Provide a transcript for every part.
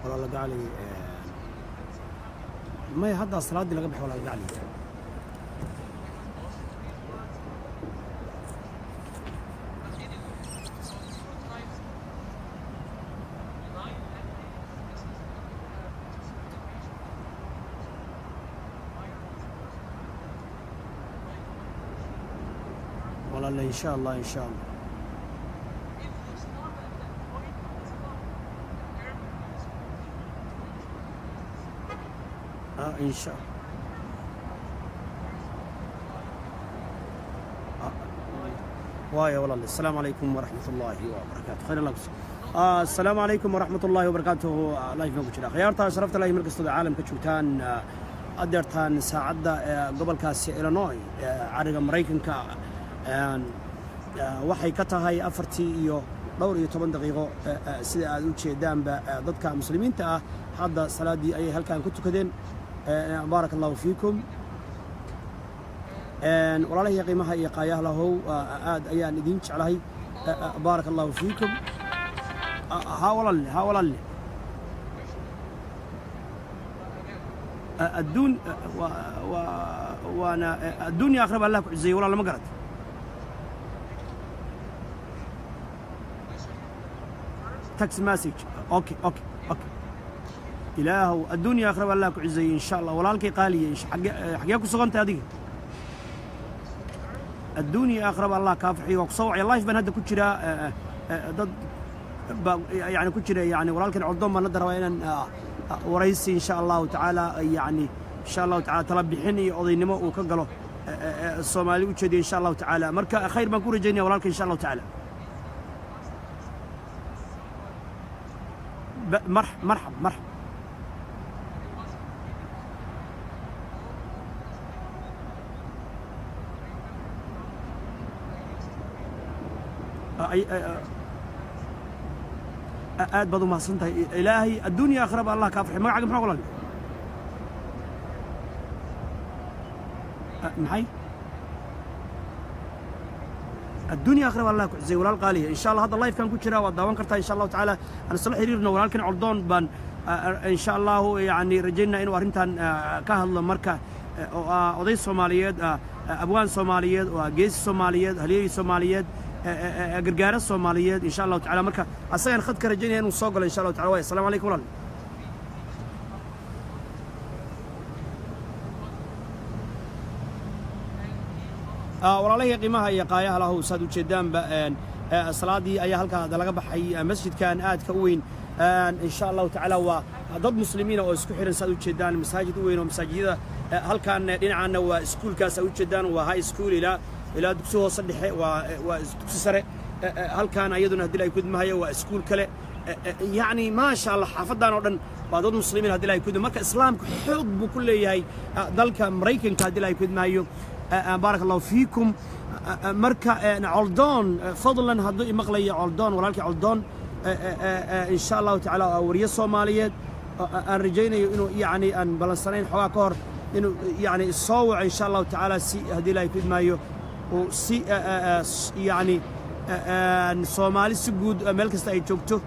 Walaala gacali, maya, hadda salaaddii laga baxay, walaala gacali. Walaala, insha Allah, insha Allah. Ah, insha ah, waaya walaal. Assalaamu calaykum waraxmat ullaahi wabarakaatu. Khayr Allah kusi. Assalaamu calaykum waraxmat ullaahi wabarakaatuhu. Live baan ku jira. Khiyaarta sharafta lahi, meel kastooda caalamka joogtaan, adeertaan saacadda gobolkaasi Illinois ee cariga Maraykanka waxay ka tahay 10:14. Sida aad u jeedaanba, dadka muslimiinta ah hadda salaaddii ayay halkan ku tukadeen. Baaraka allahu fiikum. Walaalahii qiimaha iyo qaayaha lahow, aad ayaan idiin jeclahay. Baaraka allahu fiikum. Ha walaalle, ha walaalle. Adduun waana adduun iyo aakhiraba Allah ku cizeeyey, walaal, ma garat? Text message. Okay. Ilaahow adduun iyo aakhiraba Allah ku cizeeyey, insha Allah. Walaalkay qaaliye, xaggee ku sugantay adiga? Adduun iyo aakhiraba Allah kaa farxiyo. Waa ku soo wacaya, live baan hadda ku jiraa, dad baa yani ku jira. Yani walaalkan Coldoon baan hadda rabaa inaan waraysi, insha Allahu tacaala, yani insha Allahu tacaala tala bixin iyo odaynimo uu ka galo, Soomaali u jeediyo, insha Allahu tacaala. Marka khayr baan ku rajaynaya walaalka, insha Allahu tacaala. مرحب مرحب. Aad baad u mahadsan tahay. Ilaahay adduun iyo aakhiraba Allah kaa farxay. Magacaaga maxaa, walaal? Maxay? Adduun iyo aakhiraba Allah ku xisay, walaal qaaliya. Insha Allah hadda live kan ku jira, waad daawan kartaa, insha Allahu tacaala. Aan isla xiriirno walaalkan Coldoon baan, insha Allahu, yani rajaynaa inuu arrintan ka hadlo. Marka oo ah oday Soomaaliyeed, abwaan Soomaaliyeed, oo ah geesi Soomaaliyeed, halyeey Soomaaliyeed, gargaaro Soomaaliyeed, insha Allahu tacaala. Marka asagaan khadka rajaynaya inuu soo galo, insha Allahu tacala. Waay, assalaamu calaykum, walaal. Walaalahii qiimaha iyo qaayaha lahu, saad ujeedaanba, salaadii ayaa halkaa laga baxay masjidkan aadka u weyn. Insha Allahu tacaala waa dad muslimiina oo isku xiran, saad ujeedaan, masaajid u weyn oo masaajidada halkan. Dhinacaana waa iskuulkaas aad ujeedaan, waa high school ilaa dugsi hoose dhexe, waa dugsi sare. Halkan ayaduna haddii ay kudmahayo waa iskuul kale. Yacni maasha Allah, xaafadan oo dhan waa dad muslimiin, haddii ay kudma. Marka islaamku xoog buu ku leeyahay dalka Maraykanka, haddii ay kudmahayo. Baaraka Allahu fiikum. Marka Coldoon, fadlan, hadduu imaqlayo Coldoon, walaalkii Coldoon, insha Allahu tacaala, waa wariye Soomaaliyeed aan rajaynayo inuu yacni aan balansanayn xoogaa ka hor inuu yacni soo waco, insha Allahu tacaala, si haddii Ilaahay ku idmaayo uu si yacni Soomaali si guud meel kasta ay joogto.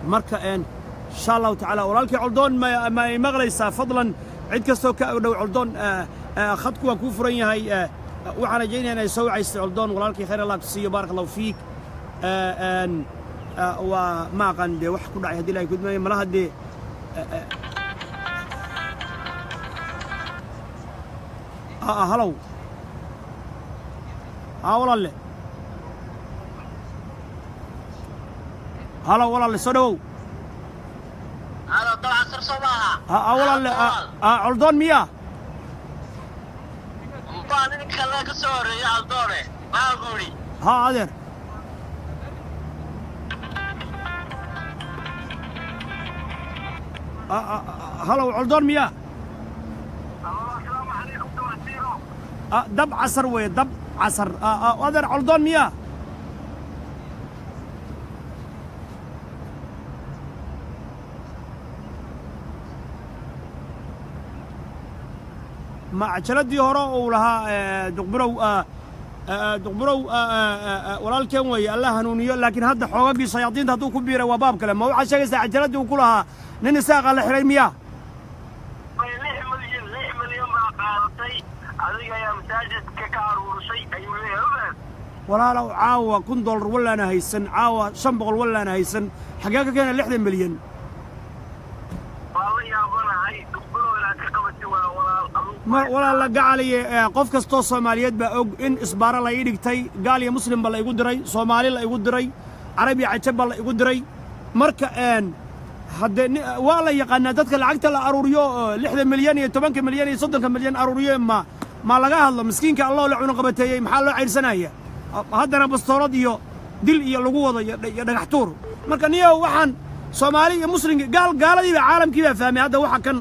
Marka insha Allahu tacaala, walaalkii Coldoon, ma ay maqlaysaa? Fadlan, cid kastoo ka dhow Coldoon, khadku waa kuu furan yahay. Waxaan rajaynaya inay soo wacaysa Coldoon, walaalkii. Khayr Allah ku siiyo, baaraka Allahu fiik. Waa ma aqaan dee wax ku dhacay, haddii Ilahay ku idmaayo, malaha dee. Halow, haa walaalle, halow walaalle, soo dhawow. Halo, dabcan sar soo maaha. Ha walaalle, Coldoon miyaa? Baa ninka kale ka soo horreeya Caldoone. Maxaa ku yidhi? Ha adeer. Halow, Coldoon miyaa? Asalaamu calaykum, dabcasiiro. Dab casar weeye, dab casar. Adeer, Coldoon miyaa? Ma cajaladii hore uu lahaa Duqbirow? Duqburow walaalkeen weeye, Allah hanuuniyo, laakiin hadda xoogagii shayaadiinta hadduu ku biiray waa baab kale. Ma waxaad sheegaysaa cajaladii uu ku lahaa nin Isaaqa la xiray miyaa? 6 milyan, 6 milyan baa qaadatay, adiga ayaa masaajidka ka aruurisay, ayuu leeyahay, ogaad. Walaalow, caawa $1000 wallaana haysan, caawa 500 wallaana haysan, xaggee ka keena 60 milyan? Waa la yaabanahay, Duqbulow, inaad ka qabatay waa walaal adugu. Ma walaal la gacaliye, qof kastoo Soomaaliyeed baa og in isbaaro la ii dhigtay, gaal iyo muslimba la igu diray, Soomaali la igu diray, Carabi cajabba la igu diray. Marka haddee waa la yaqaanaa dadka lacagta la aruuriyo oo 60 milyan iyo 10-ka milyan iyo 30-ka milyan aruuriyo. Ma laga hadlo miskiinka Alloo la cunuqabateeyey? Maxaa loo cayrsanaya? Haddana bastoolad iyo dil iyo lagu wado iyo dhagax tuur. Marka niyow, waxaan Soomaali iyo muslimki, gaal, gaaladiiba, caalamkii baa fahmay hadda waxa kan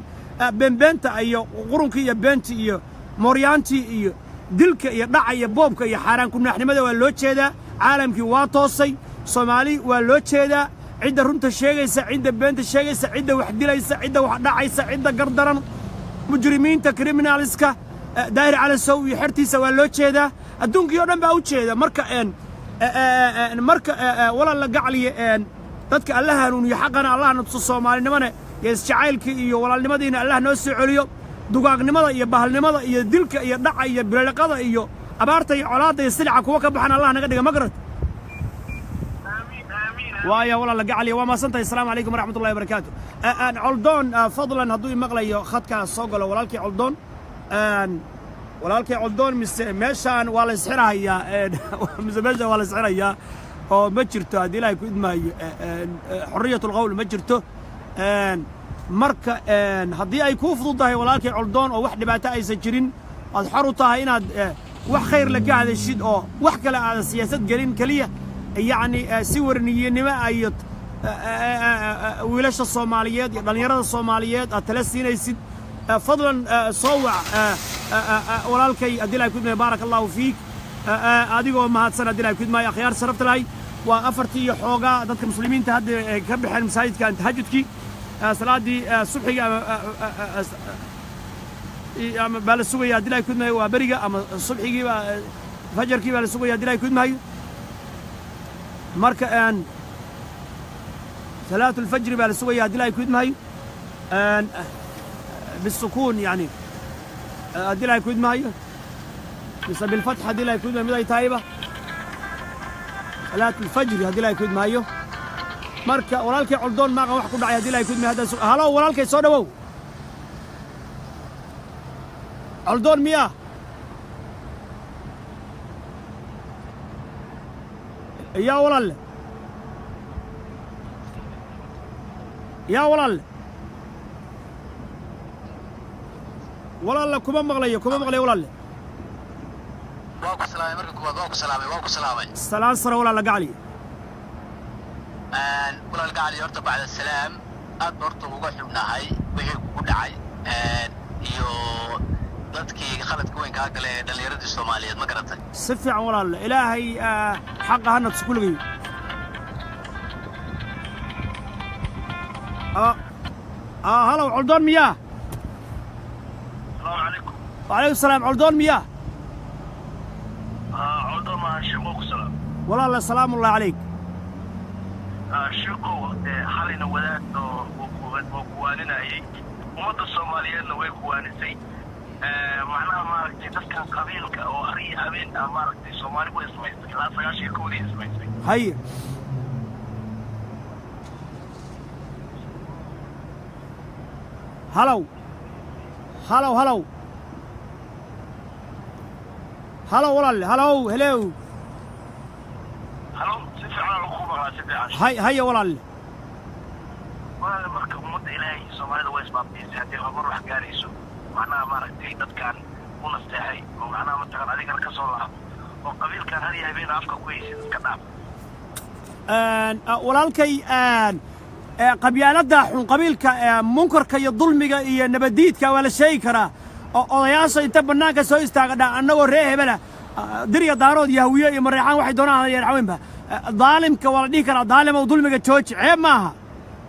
beenbeenta iyo qurunkii iyo beentii iyo mooryaantii iyo dilka iyo dhaca iyo boobka iyo xaaraan kunaaxnimada waa loo jeedaa. Caalamkii waa toosay, Soomaali waa loo jeedaa, cidda runta sheegaysa, cidda beenta sheegaysa, cidda wax dilaysa, cidda wax dhacaysa, cidda gardaran, mujrimiinta, criminalska, Daahir Calasow iyo xertiisa waa loo jeedaa. Adduunkii oo dhan baa u jeeda. Marka marka walaal la gacliye, dadka Allah hanuuniyo, xaqana Allah na tuso, Soomaalinimana iyo isjacaylkii iyo walaalnimadiina Allah noo soo celiyo. Dugaagnimada iyo bahalnimada iyo dilka iyo dhaca iyo bililiqada iyo abaarta iyo colaadda iyo silica kuwa ka baxan Allah naga dhiga, ma garat? Aamiin, aamiin. Waaya, walaal la gacaliya, waa mahadsantahay. Asalaamu calaykum waraxmat ullahi wabarakaatu. Coldoon, fadlan, hadduu imaqlayo khadkaas soo galo walaalkii Coldoon, walaalkii Coldoon. Mise meeshaan waa la isxirahayaa? Mise meeshaan waa la isxirayaa oo ma jirto, haddii Ilaahay ku idmaayo, xorriyat alqowl ma jirto? Marka haddii ay kuu fududahay, walaalkii Coldoon, oo wax dhibaato aysan jirin, aad xor u tahay inaad wax khayr la ka hadashid oo wax kale aadan siyaasad gelin, keliya yacni si warniyanimo iyo wiilasha Soomaaliyeed iyo dhallinyarada Soomaaliyeed aad tala siinaysid, fadlan soo wac, walaalkay, haddii Ilahay ku idmaayo. Baaraka Allahu fiik, adigoo mahadsan, haddii Ilahay ku idmaayo. Akhyaar sharafta lahay, waa afartii iyo xoogaa. Dadka muslimiinta hadda ay ka baxeen masaajidkan tahajudkii, salaadii subxiga ama baa la sugaya, haddii Ilahay ku idmaayo, waa beriga ama subxigii baa, fajarkii baa la sugaya, haddii Ilahay ku idmaayo. Marka salaatu alfajri baa la sugaya, haddii Ilahay ku idmaayo, بالسكون يعني haddii Ilahay ku idmaayo, mise بالفتح, haddii Ilahay ku idmaayo, mid ay tahayba, salaatu alfajri, haddii Ilahay ku idmaayo. Marka walaalkay Coldoon maaqan wax ku dhacay, haddii Ilahay ku idmaayo. Haddaan halo, walaalkay, soo dhawow. Coldoon miyaa? Yaa walaalle, yaa walaalle, walaalle, kuma maqlayo, kuma maqlayo, walaalle. Waa ku salaamay marka koowaad, waa ku salaamay, waa ku salaamay. Salaan sare, walaalla gacali. Walaal gacali, horta bacda salaam, aad ba horta uga xubnahay wixii kugu dhacay iyo dadkii khaladka weyn kaa galay ee dhallinyaradii Soomaaliyeed, ma garatay? Si fiican, walaalle. Ilaahay xaqa hana tuso kulligay. Halow, Coldoon miyaa? Asalaamu calaykum. Wacalaykum salaam. Coldoon miyaa? Coldoon maa, sheekoo, ku salaam. Walaalle, salaamullahi calayk. Sheekow, xalayna wadaad oo oo kuwaaninayay, ummadda Soomaaliyeedna way kuwaanisay. Macnaha maaragtay, dadkan qabiilka oo har iyo habeen ah, maaragtay, Soomaali way ismaystay ilaa 91-dii ismaystay. Haye, halow, halow, halow, halow, walaalle, halow, helew. Halo, si fiican ku maqlaa, si fiican. Hay, haya, walaalle. Walaal, marka ummadda Ilaahay Soomaalida way isbaabiisay. Haddii horumar wax gaarayso, macnaha maaragtay, dadkan u nasteexay oo macnaha mataqan adigana ka soo laabo oo qabiilkan har iyo habeen afka ku haysid iska dhaaf. Walaalkay, qabyaaladda xun, qabiilka, munkarka iyo dulmiga iyo nabadiidka waa la sheegi karaa, oo odayaasha inta bannaanka soo istaaga dha annagoo ree hebela, Dirya, Daarood iyo Hawiye iyo Mareexaan, waxay doonaan hadayeen xaweynba, daalimka waa la dhihi karaa, daalimow dulmiga jooji, ceeb maaha.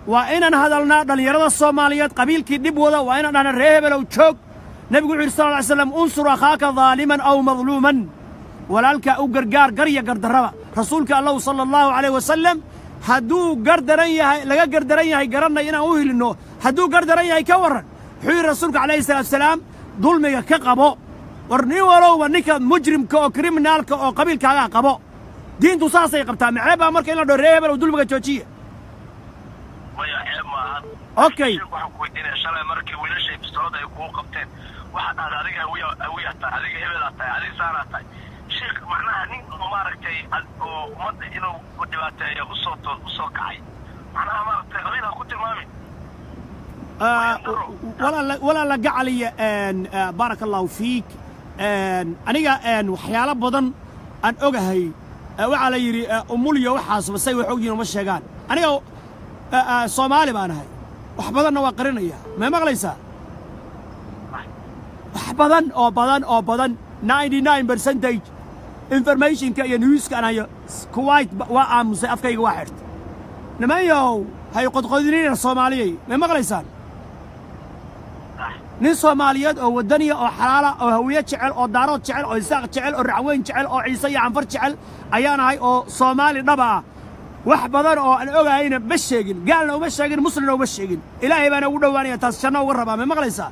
Waa inaan hadalnaa dhallinyarada Soomaaliyeed. Qabiilkii dhib wada waa inaan dhahna, ree hebelow joog. Nebigu wuxuu yidhi sal ly slam: unsur akhaaka daaliman aw madluuman. Walaalkaa u gargaar garya gardarraba. Rasuulka Allahu sala Allahu calayh wasalam hadduu gardaran yahay, laga gardaran yahay, garannay inaan u hilinno. Hadduu gardaran yahay ka warran? Wuxuu yidhi rasuulka calayhi salaatu salaam: dulmiga ka qabo. War nin walowba ninka mujrimka oo criminalka oo qabiilkaagaa qabo. Diintu saasay qabtaa. Maceeb baa marka in la dhaho ree hebel oo dulmiga joojiya? Maya, ceeb maahan. Okay. Sheekh, waxaan ku weydiinaya, shalay markii wiilashay bistoolada ay kugu qabteen, waxaad dhahday adiga Hawiya, Hawiyaa tahay, adiga hebelaa tahay, adiga saanaa tahay. Sheekh, macnaha nin oo maaragtay oo ummadda inuu u dhibaateeyo usoo kacay, macnaha maaragtay qabiil ha ku tilmaamin. Walaala gacaliya, baaraka Allahu fiik. Aniga waxyaalo badan aan ogahay. Waxaa la yidhi umulyo waxaasba say wax ogyihin uma sheegaan. Aniga Soomaali baan ahay, wax badanna waa qarinaya. May maqlaysaa? Wax badan oo badan oo badan, 99 percentage informationka iyo newska aan hayo Kuwait waa aamusay, afkayga waa xidhtay. Nimanyow, hay qodqodinina Soomaaliyay. May maqlaysaan? Nin Soomaaliyeed oo waddaniya oo xalaala oo Hawiye jecel oo Daarood jecel oo Isaaq jecel oo Racweyn jecel oo Ciise iyo Canfar jecel ayaan ahay, oo Soomaali dhaba ah. Wax badan oo aan ogahayna ma sheegin, gaalna uma sheegin, muslimna uma sheegin. Ilaahay baana ugu dhowaanaya, taas janno uga rabaa. May maqlaysaa?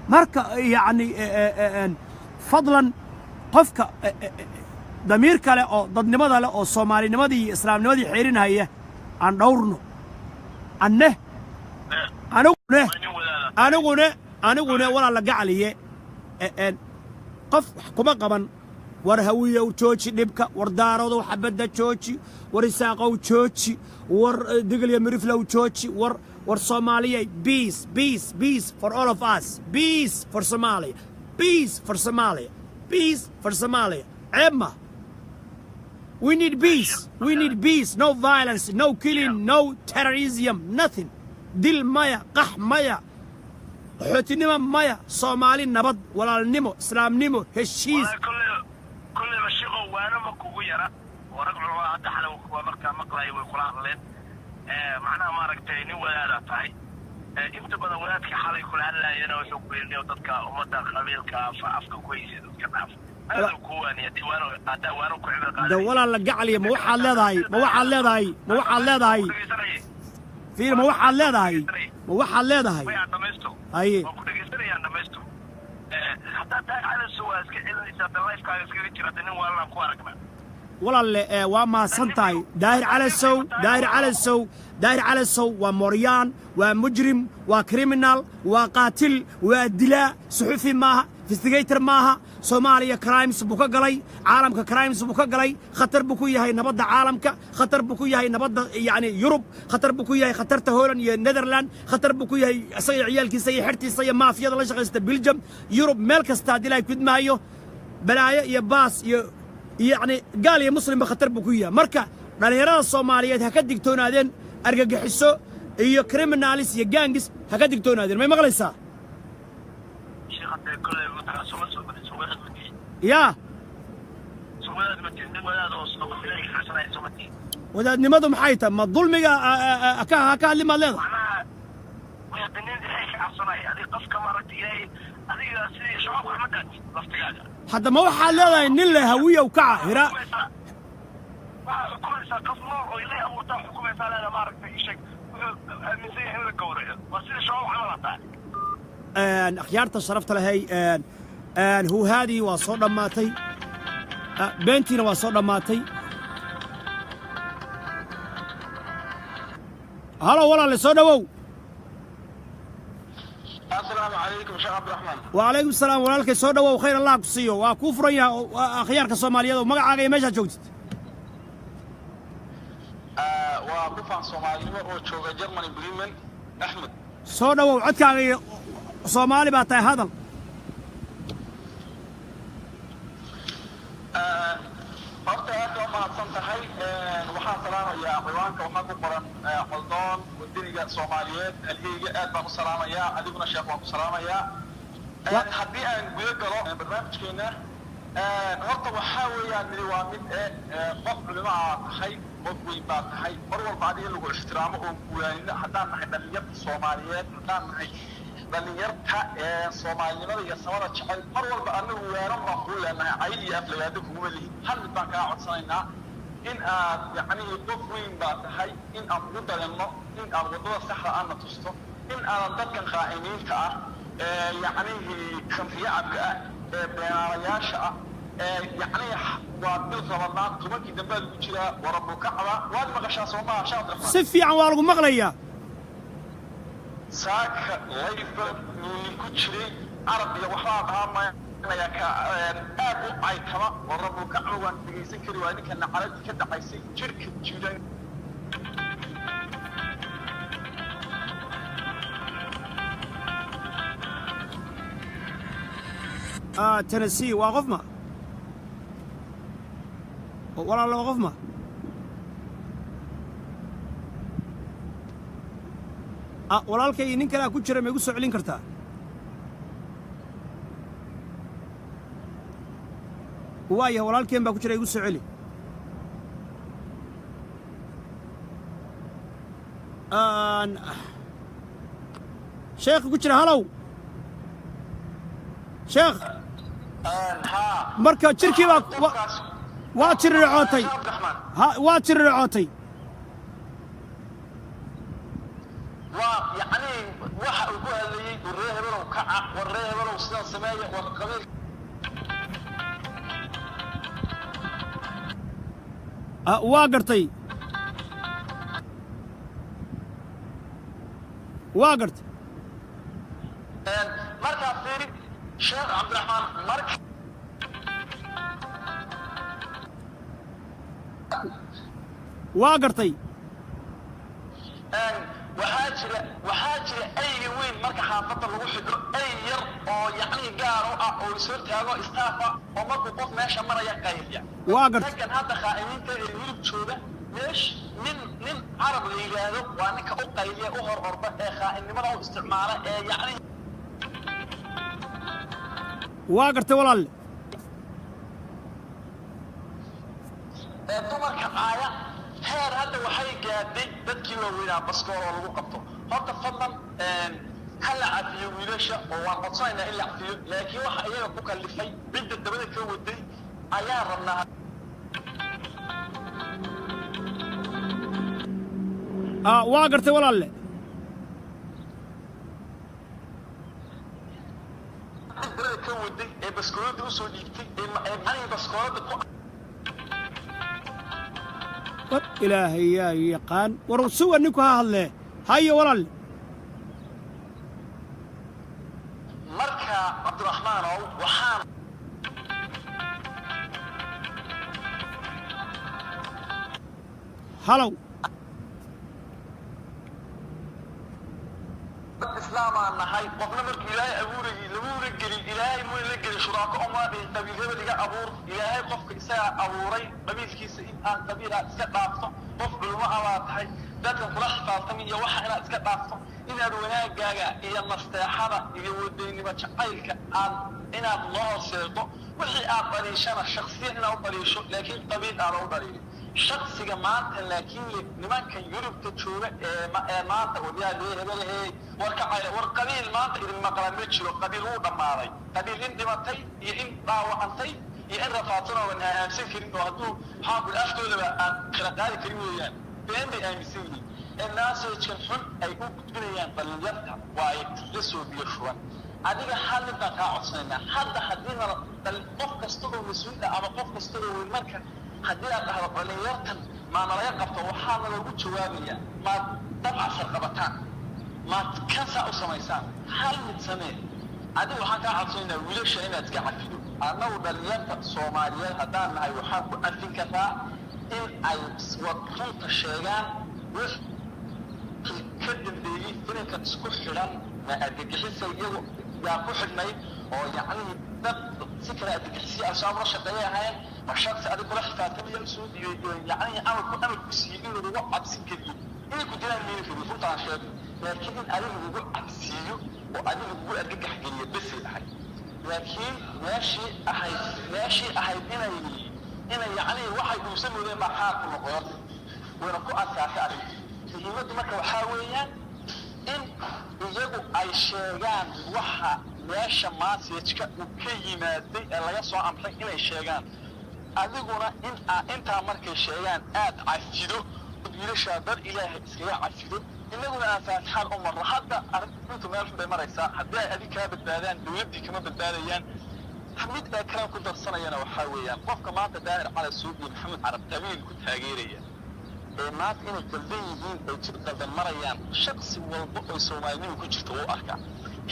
Marka yacni fadlan, qofka damiir kale oo dadnimada leh oo soomaalinimadii iyo islaamnimadii xeerinhaya aan dhowrno. Anne anigune Waa nin wadaada. Anigune walaala gacaliye, qof wax kuma qaban. War Hawiyow, jooji dhibka. War Daarodow, xabadda jooji. War Isaaqow, jooji. War Digelya Miriflow, jooji. War Soomaaliyay, peace, peace, peace for all of us, peace for Somalia, peace for Somalia, peace for Somalia. Ceeb ma. We need peace. We need peace. No violence, no killing, no terrorism, nothing. Dil maya, qax maya, qaxootinimo maya. Soomaali nabad, walaalnimo, islaamnimo, heshiis. Walahi kolleyba shiqo, waana ma kugu yara oo rag culamada hadda xalay waa markaa maqlaya way kula hadleen. Macnaha maaragtay nin wadaadaa tahay. Inta badan wadaadka xalay kula hadlaayana wuxuu ku yidhi dadka ummadda qabiilka afka ku haysa dadka dhaaf. Aad ku waaniya diwaano haddaa waano ku cibir Da qaadanaysa. Walaal la gacaliya, ma waxaad leedahay, ma waxaad leedahay, ma waxaad leedahay, fiir, ma waxaad leedahay, ma waxaad leedahay? Way aan dhamaysto. Haye. Waan ku dhegaysanayaan, dhamaysto. Haddaa tahay calaso waa iska celinaysaa, da lifekaaga iskaga jira, da nin waalan ku aragnaa. Walaalle, waa mahadsan tahay. Daahir Calasow, Daahir Calasow, Daahir Calasow waa moryaan, waa mujrim, waa criminal, waa qaatil, waa dilaa. Suxufi maaha, investigator maaha. Soomaaliya crimes buu ka galay, caalamka crimes buu ka galay. Khatar buu ku yahay nabadda caalamka, khatar buu ku yahay nabadda yacni Yurub, khatar buu ku yahay khatarta Holland iyo Netherland, khatar buu ku yahay isaga iyo ciyaalkiisa iyo xertiisa iyo maafiyada la shaqaysta Belgium, Yurub, meel kasta. Haddii Ilaahay kudmaayo, balaayo iyo baas iyo yacni gaal iyo muslimba khatar buu ku yahay. Marka dhallinyarada Soomaaliyeed ha ka digtoonaadeen argagixiso iyo criminals iyo gangs, ha ka digtoonaadeen. May maqlaysaa? Sheekh, hadee kolley mataqaa suma soo wadaad ma tihin. Yaa. Soo wadaad ma tihin, nin wadaad oo soo Ilaahay ka cabsanaya soo ma tihin? Wadaadnimadu maxay tahay? Ma dulmiga ka ha ka hadli maad leedahay? Macnaha way hadda nin Ilaahay ka cabsanaya, adiga qofka maaragta Ilaahay adiga sidii shabaab wax ma dhaati laftigaaga. Hadda ma waxaad leedahay nin le Hawiyow kaca hira? Waxaa xukumaysaa qof nool oo Ilaahay abuurtaa xukumaysaa, leeda maaragtay isheg wuxuu aaminsan yahay in la gowraco, waa sidii shabaab camal hataa. Akhyaarta sharafta lahay, huhaadii waa soo dhammaatay, beentiina waa soo dhammaatay. Halo walaale, soo dhowow. Asalaamu calaykum, Sheekh Cabdiraxmaan. Wacalaykum salaam walaalkay, soo dhowow, khayr Allah ku siiyo. Waa kuu furan yahay akhyaarka Soomaaliyeed oo magacaaga iyo meeshaad joogtid. Waa kufaan Soomaalinimo oo jooga Germany, Bremen, Axmed. Soo dhowow, codkaaga iyo Soomaali baa tahay, hadal. Horta aad baa mahadsan tahay. Waxaan salaamayaa ciwaanka waxaa ku qoran Coldoon wadaniga Soomaaliyeed alheyga, aad baan u salaamayaa. Adiguna sheekh waan ku salaamayaa. Haddii aan guda galo barnaamijkeena, horta waxaa weeyaan midi waa mid qof culimo aa tahay, qof weyn baa tahay, mar walba adiga in lagu ixtiraamo oo guwaanino haddaan nahay dhalinyarta Soomaaliyeed, haddaan nahay Dhalinyarta ee Soomaalinimada iyo samada jecel mar walba anagu weeran baan kuu leenahay, cayl iyo aflagaado kuguma lihin. Hal mid baan kaa codsanaynaa, in aad yacnihii qof weyn baa tahay, in aan kugu daganno, in aad waddada saxda aadna tusto, in aadan dadkan khaa'iniinta ah ee yacnihii khamriyacabka ah ee beenaalayaasha ah ee yacnihii waa bil Ramadaan, 10kii dambaa lagu jiraa, warabulkacba waad maqashaa, soo maaha, Sheekh Cabdiraxmaan? Si fiican waa lagu maqlayaa. Saaka layfa nuunin ku jiray Carab iyo waxbaa dhahamanaya ka aad u caytama, warabulkacba waan dhegaysan kari waa ninka nacaladii ka dhacaysay jirhka jiidan. Tennessee waa qof ma walaalo? Waa qof ma? Walaalkay, nin kalea ku jira, ma igu soo celin kartaa? Waaya, walaalkeen baa ku jira, igu soo celi. Sheekha ku jira, halow sheekh. Haa. Marka jirkii baa waa jirircootay. Cabdiraxmaan. Ha, waa jirircootay. Waa yacni waxa uu ku hadlayey, warree hebelow kaca, warree hebelow sidan sameeya, war qabiil. Waa gartay, waa gartay. Markaa fiiri, Sheekh Cabdiraxmaan, marka Waa gartay. Waxaa jira ayga weyn marka xaafadda lagu xidho, ay yar oo yacni gaar u ah oo is hortaago istaafa oo markuu qof meesha maraya qayliya. Waa gartay. Raggan hadda khaa'iniinta ee Yurub jooga meesh nin Carab la yidhaahdo waa ninka u qayliya, u hor orda ee khaa'inimada u isticmaala ee yacni Waa gartay, walaalle. Ee dumarka caaya. Heer hadda waxay gaadhay dadkii waaweynaa baskool oo lagu qabto. Horta fadlan ha la cafiyo wiilasha, oo waan codsanaynaa in la cafiyo, laakiin waxa iyaga ku kallifay, cidda dabada ka waday ayaa rabnaa. Waa gartay, walaalle. Cidda dabada ka waday ee baskoolada usoo dhiibtay ee macnihii baskoolada ku War Ilaahay yaa yaqaan, war suwa ninku ha hadlee. Hayo, walaalle. Marka Cabdiraxmaanow, waxaan Halow. Dad islaamaan nahay. Qofna markii Ilaahay abuurayay laguuna gelin, Ilaahay muna la gelin shuraako omaa dhihin qabiil hebel iga abuur. Ilaahay qofka isagaa abuuray qabiilkiisa. In aan qabiil aad iska dhaafto, qof culmo ah baa tahay, dadka kula xifaaltami iyo waxa inaad iska dhaafto, inaad wanaagaaga iyo nasteexada iyo wadaynimo jacaylka aad inaad noo horseedo. Wixii aad dhaliishana shaksiyan inaad u dhaliisho, laakiin qabiil aada u dhaliilin shaksiga maanta. Laakiin nimankan Yurubta jooga ee maanta waryaa lee hebelahey, war ka cayla, war qabiil maanta idin maqla ma jiro. Qabiil wuu dhammaaday. Qabiil in dhimatay iyo in dhaawacantay iyo in rafaadsan oo aan aaminsan karin, oo hadduu maxaan ku afkoodaba aan kala qaadi karin weeyaan. Been bay aaminsan yihiin ee message-kan xun ay u gudbinayaan dhalinyarta waa ay la soo biyo shuban. Adiga hal mid baan kaa codsanaynaa hadda: haddii nala qof kasta oo mas-uul ah ama qof kasta oo weyn, marka haddii aad dhahdo dhalinyartan maa nalaga qabto, waxaa naloogu jawaabayaa maad dabcasar qabataan, maad kansaa u samaysaan. Hal mid samee adiga: waxaan kaa codsanaynaa wiilasha inaad iska cafido. Annagu dhalinyarta Soomaaliyeed haddaan nahay, waxaan ku cafin karraa in ay runta sheegaan wixii ka dambeeyey filinkan isku xidhan. Ma argagixisa iyagu yaa ku xidhnayd oo yacnihii dad si kale argagixisiya Al-Shabaab la shaqeeyay ahaayeen, ma shaksi adig kula xisaabtamaya usoo dhiibay, yacnihii amarku siiyey in lagugu cabsi geliyo inay ku dilaan? Meeli rabin, runtaan sheegay, laakiin in adiga lagugu cabsiiyo oo adiga lagugu argagax geliyo besay ahayd. Laakiin meeshii ahayd inay yacnihii waxay dhuusan moodeen baa xaar ku noqday, wayna ku adkaatay arrinta. Muhiimaddu marka waxaa weeyaan in Iyagu ay sheegaan waxa meesha message-ka uu ka yimaaday ee laga soo amray inay sheegaan. Adiguna in intaa markay sheegaan aad cafido, wiilashaa dar Ilaahay iskaga cafido, innaguna aan faatixaan u marno. Hadda arrintu meel xun bay maraysaa. Haddii ay adig kaa badbaadaan, dowladdii kama badbaadayaan. Mid ee kalan ku darsanayana waxaa weeyaan, qofka maanta Daahir Cali Suug iyo Maxamed Carab qabiil ku taageeraya ee maanta inay qaldan yihiin ay jid qaldan marayaan, shaksi walba oo Soomaalinimo ku jirta wuu arkaa.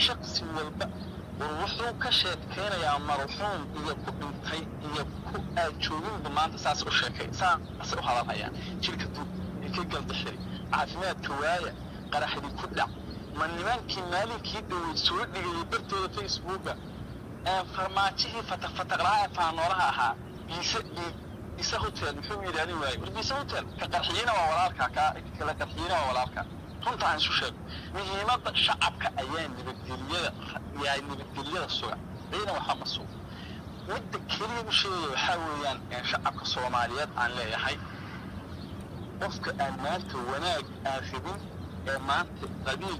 Shaksi walba war wuxuu ka sheekeynayaa marxuum iyo ku dhintay iyo ku aad jooginba maanta saas u sheekay, saasay u hadalhayaan. Jirka duub ka galdixiri, caafimaadka waaya, qaraxdi ku dhac. Ma nimankii maalinkii dhowey soo dhigayay bartooda Facebooka farmaajihii fataqfataqlaha ee faanoolaha ahaa, Biise, Biise Hotel, muxuu yidhahdin waayey? War Biise Hotel ka qarxiyena waa walaalka, ka kala qarxiyena waa walaalka. Runta aan isu sheego, muhiimadda shacabka ayaa nabadgelyada, yaa nabadgelyada suga, ciidan waxaa ma sugo. Midda keliya u sheegaya waxaa weeyaan shacabka Soomaaliyeed aan leeyahay, qofka aan maanta wanaag aan rabin ee maanta qabiil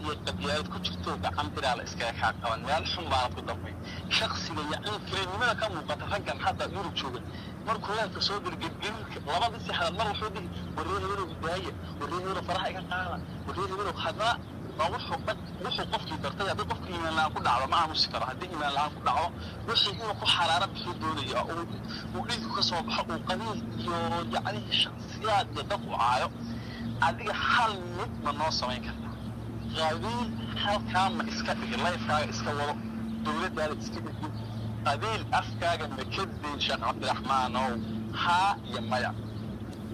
iyo qabyaalad ku jirto, gacan biraa la iskaga kaa qaban, meel xun baana ku dambay. Shaksiga yacni filinimada ka muuqata raggan hadda Yurub jooga, markuu leelka soo gargargarinka labadii saxadood mar wuxuu dhihi, "Warree hebelow, daaya, warree hebelow, faraha iga qaada, warree hebelow." Haddana waa wuxuu qofkii bartay. Haddii qofka iimaan la'aan ku dhacdo, ma aamusi karo. Haddii iimaan la'aan ku dhacdo, wixii inuu ku xaraara bixuu doonaya, uu dhiigku ka soo baxo, uu qabiil iyo yacni shaksiyaad iyo dad u caayo. Adiga hal mid ma noo samayn kartaa? Qabiil halkaa ma iska dhigi, lifekaaga iska wado, dowladdaada iska dhigin, qabiil afkaaga ma ka dayn, Sheekh Cabdiraxmaanow? Haa iyo maya.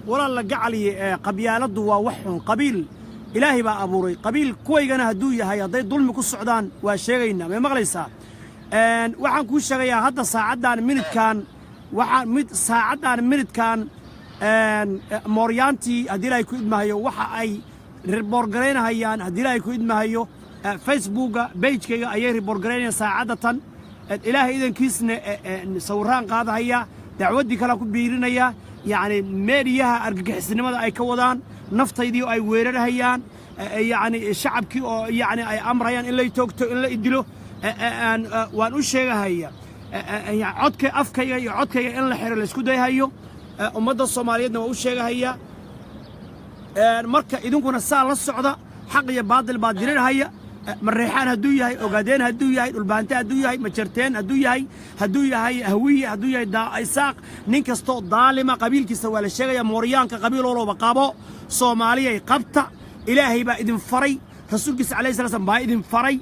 Walaal la gacaliye, ee qabyaaladdu waa wax xun. Qabiil Ilaahay baa abuuray. Qabiil kuwaygana hadduu yahay, hadday dulmi ku socdaan, waa sheegaynaa. May maqlaysaa? Waxaan kuu sheegayaa hadda saacaddan minidkan, waxaan mid saacaddan minidkan mooryaantii, haddii Ilaahay ku idmahayo, waxa ay report garaynahayaan, haddii Ilaahay ku idmahayo, Facebooka pagekayga ayay report garaynayaan saacadda tan. Ilaahay idankiisna sawiraan qaadahaya, dacwaddii kale ku biirinaya, yacni meediyaha argagixisnimada ay ka wadaan, naftaydii oo ay weerarhayaan, yacni shacabkii oo yacni ay amrayaan in lay toogto, in la idilo. Waan u sheegahaya codka afkayga iyo codkayga in la xiro laysku dayhayo. Ummadda Soomaaliyeedna waa u sheegahaya. Marka idinkuna saa la socda, xaq iyo baadil baa dirirhaya. Mareexaan hadduu yahay, Ogaadeen hadduu yahay, Dhulbaante hadduu yahay, Majarteen hadduu yahay, hadduu yahay Hawiye, hadduu yahay Isaaq, nin kastoo daalima qabiilkiisa waa la sheegaya. Mooryaanka qabiil walooba qabo. Soomaaliyay qabta, Ilaahay baa idin faray, Rasuulkiisa calayhi sala slam baa idin faray.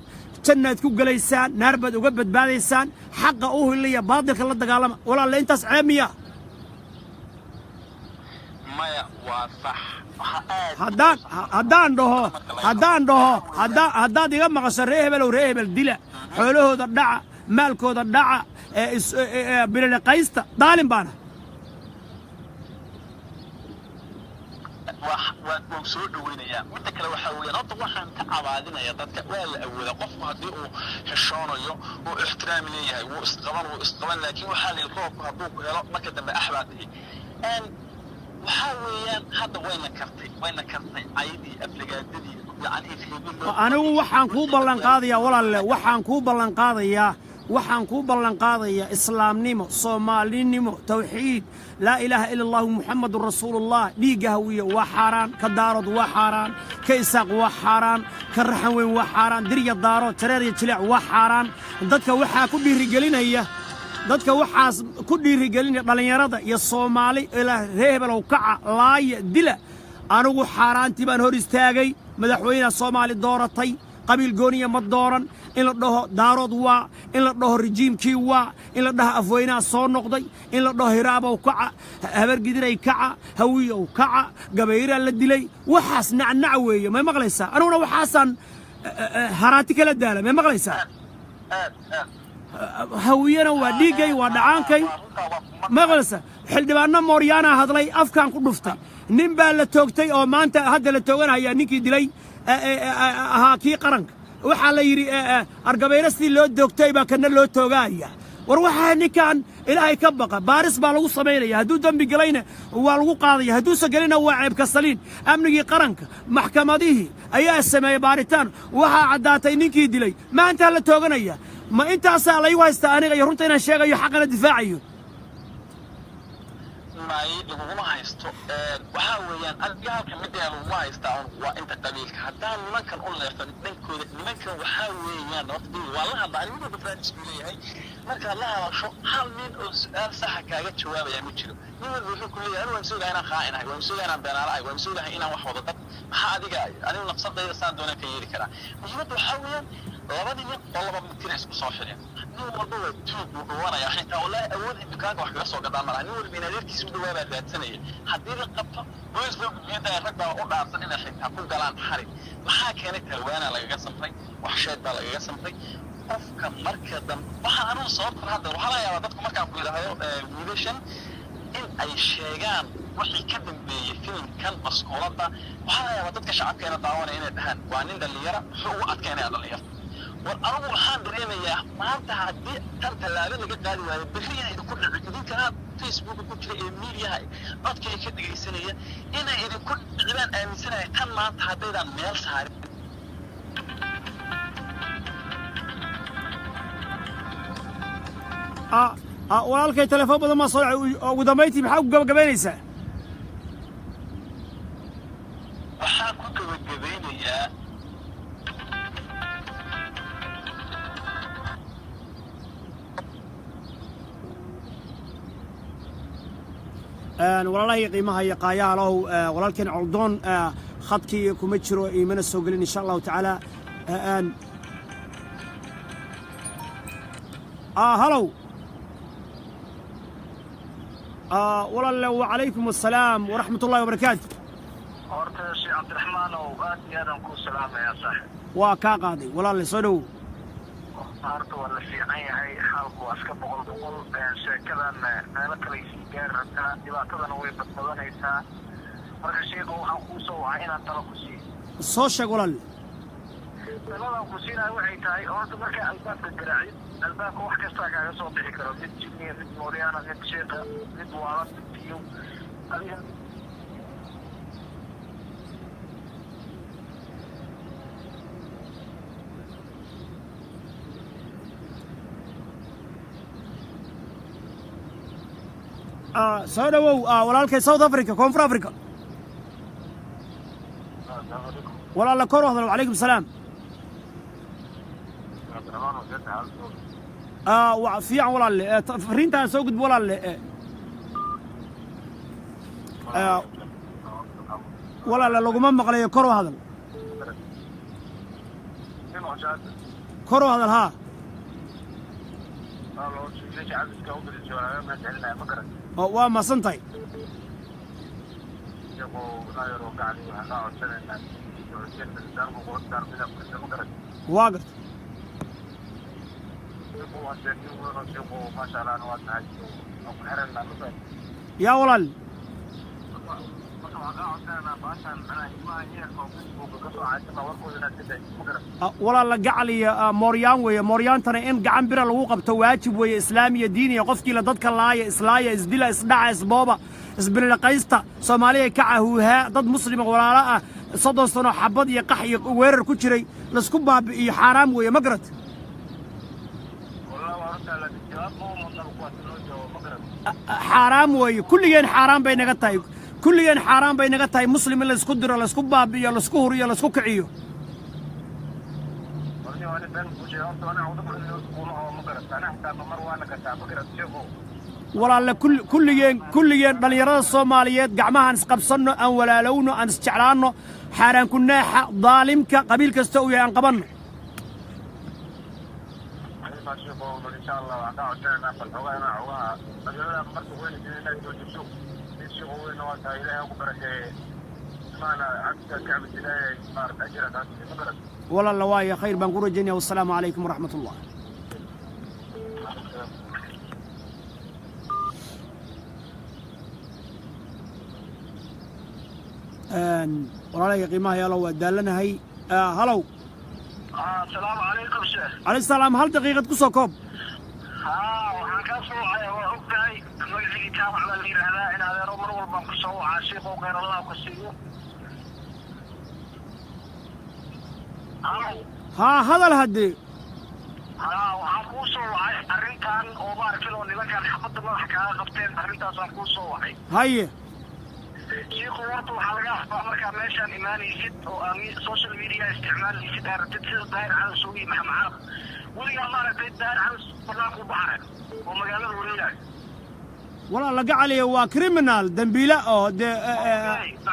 Jannaad ku gelaysaan, naar baad uga badbaadaysaan. Xaqa u hilaya, baadilka la dagaalama. Walaalle, intaas ceeb miya? Maya, waa sax. Waxaa aad Haddaan dhaho haddaad iga maqasho "Ree hebelow, ree hebel dila, xoolahooda dhaca, maalkooda dhaca, ee bililiqaysta," daalin baana. Waan soo dhaweynayaa. Midda kale waxaa weeyaan, horta waxaan ka cabaadinaya dadka waa la awoodaa. Qofku haddii uu xishoonayo, uu ixtiraam leeyahay, wuu isqaban, wuu isqaban. Laakiin waxaa la yidhi, roobku hadduu ku helo, marka dambe ax baa tihi. Waxaa weeyaan hadda wayna kartay caydii, aflagaadadii, yacni reebin. Anigu waxaan kuu ballan qaadayaa, walaalle, waxaan kuu ballan qaadayaa islaamnimo, Soomaalinimo, tawxiid, laa ilaaha ila Allahu, Muxamadun rasuulullah. Dhiigga Hawiye waa xaaraan, ka Daarood waa xaaraan, ka Isaaq waa xaaraan, ka Raxan Weyn waa xaaraan, Dirya, Daaro, Jareer iyo Jileec waa xaaraan. Dadka waxaas ku dhiirigelinaya dhallinyarada iyo Soomaali ilaa ree hebelow kaca, laaya, dila, anigu xaaraantii baan hor istaagay. Madaxweynaha Soomaali dooratay, qabiil gooniya ma dooran. In la dhaho Daarood waa, in la dhaho rijiimkii waa, in la dhaho Afweynaha soo noqday, in la dhaho Hiraabow kaca, Habargidiray kaca, Hawiyow kaca, Gabayraa la dilay, waxaas nacnac weeye. May maqlaysaa? Aniguna waxaasaan haraati kala daala. May maqlaysaa? Aad aad. Hawiyena waa dhiiggay, waa dhacaankay. Maqlaysa? Xildhibaano mooryaana hadlay, afkaan ku dhuftay. Nin baa la toogtay oo maanta hadda la tooganaya, ninkii dilay ahaa kii qaranka. Waxaa la yidhi, argabayro sidii loo doogtay baa kana loo toogaaya. War waxaa ninkan Ilaahay ka baqa. Baaris baa lagu samaynaya, hadduu dembi galayna waa lagu qaadaya, hadduusan gelina waa ceebka saliin. Amnigii qaranka, maxkamadihii ayaa sameeyey baaritaan, waxaa caddaatay ninkii dilay, maantaa la tooganaya. Ma intaasaa laygu haystaa aniga iyo runta inaan sheegayo, xaqana difaacayo? May, laguguma haysto. Waxaa weeyaan adiga halka middaa laguma haystaa un waa inta qabiilka. Haddaan nimankan u leefto dhankooda, nimankan waxaa weeyaan horta dee waa la hadla anigu walba faanis buu leeyahay. Markaad la hadasho, hal nin oo su-aal saxa kaaga jawaabaya ma jiro. Nin walba wuxuu ku leeyahay, anigu waan soogahay inaan khaa'inahay, waan soogahay inaan beenaalahay, waan soogahay inaan wax wado dad. Maxaa adiga? Anigu nafsadayda saan doonaan ka yeeli karaa. Muhiimadda waxaa weeyaan labadii nin oo laba mitir isku soo xidheen, nin walba waa tuug, wuu dhuwanaya. Xitaa wallaahi awood in dukaanka wax kaga soo gadaan malaha. Nin walba in adeerkiisa u dhawaa baa raadsanaya. Haddii la qabto, boolis loo gudbiyadaya, rag baa u dhaarsan inay xitaa ku galaan xarig. Maxaa keenay? Talwaana lagaga samray, waxsheed baa lagaga samray qofka. Marka dambe waxaa anugu sababtan hadda waxaa laga yaabaa dadku markaan ku yidhaahdo wiilashan in ay sheegaan wixii ka dambeeyey filimkan baskoolada, waxaa laga yaabaa dadka shacabkeena daawanaya inay dhahaan waa nin dhallinyara, muxuu ugu adkaynaya dhallinyarta? War anigu waxaan dareemayaa maanta haddii tan tallaabo laga qaadi waayo, berri inay idinku dhici. Idinkana Facebooka ku jira ee miidiyaha codka ay ka dhegaysanaya inay idinku dhici baan aaminsanahay tan maanta haddaydaan meel saarin. Walaalkay, telefoon badan maa soo dhacay. Ugu dambayntii maxaa ku gabagabaynaysaa? Waxaan ku gabagabaynayaa Walaalahii qiimaha iyo qaayaha lahu, walaalkeen Coldoon khadkii kuma jiro, iimana soo gelin, insha Allahu tacaala. Halow walaalle, wacalaykum assalaam waraxmat ullahi wabarakaatu. Horta Sheekh Cabdiraxmaan ow, aad iyo aadaan kuu salaamayaa, saaxib. Waa kaa qaaday, walaalle, soo dhowow. Horta waa la fiican yahay, xaalku waa iska boqol boqol. Sheekadan meelo kale sii gaari rabtaa, dhibaatadana way badbadanaysaa. Marka sheekhu, waxaan kuu soo wacay inaan talo ku siiyo. Soo sheeg, walaalle. Taladan ku siinayo waxay tahay, horta markaa albaabka garaacid, albaabka wax kastaa kaaga soo bixi karo, mid jinniya, mid mooryaana, mid sheekha, mid waalan, mid biyo adiga. Soo dhowow, walaalkay, South Africa, Koonfur Africa. Walaalla, kor u hadal. Wacalaykum salaam. Fiican, walaalle. Fariintaan soo gudbo, walaalle. Walaalle, laguma maqlayo, kor u hadal, kor u hadal. Haa, waa mahadsan tahay. Waa garta. Yaa walaal, walaalla, gacal iyo mooryaan weeye. Mooryaantana in gacan bira lagu qabto waajib weeye, islaamiya diiniya. Qofkii la dadka laaya, islaaya, isdila, isdhaca, isbooba, isbililiqaysta, Soomaaliya ka cahuuhaa. Dad muslima walaalo ah, 30 sano xabad iyo qax iyo weerar ku jiray, laisku baabi'iyo xaaraam weeye, ma garat? Xaaraam weeye, kulligeen xaaraan bay naga tahay, kulligeen xaaraan bay naga tahay muslim in laysku diro, laysku baabi'iyo, laysku huriyo, laysku kiciyo. Walaalle, kulligeen, kulligeen dhallinyarada Soomaaliyeed gacmahaan isqabsanno, aan walaalowno, aan isjeclaanno. Xaaraan ku naaxa daalimka, qabiil kasta uu yahay, aan qabanno. Walaalla, waaya, khayr baan ku rajaynaya. Wassalaamu calaykum waraxmat ullah. Walaalahayga qiimaha yaalo, waa daalanahay. Halow. Asalaamu calaykum, sheekh. Calayh salaam. Hal daqiiqad ku soo koob. Haa, waxaan kaa soo wacaya, waa og Jaamac baa la yidhaahdaa. In adeero, mar walbaan ku soo wacaa. Shiikow, khayr Allah ku siiyo. Halow. Haa, hadal haddee. Haa, waxaan kuu soo wacay arrintan oo maaragtay oo nimankan xabadda madaxa kaaga qabteen. Arrintaasaan kuu soo wacay. Haye. Shiikhu, horta waxaa laga rabaa markaa meeshaan imaanaysid oo aa social media isticmaalaysid, aad rabtid sida Daahir Cali iyo Maxamed Carab. Weligaa maaragtay Daahir Cali banaanku baxaya oo magaalada wareegaya? Walaa laga caliya, waa criminal, dembiile oo dee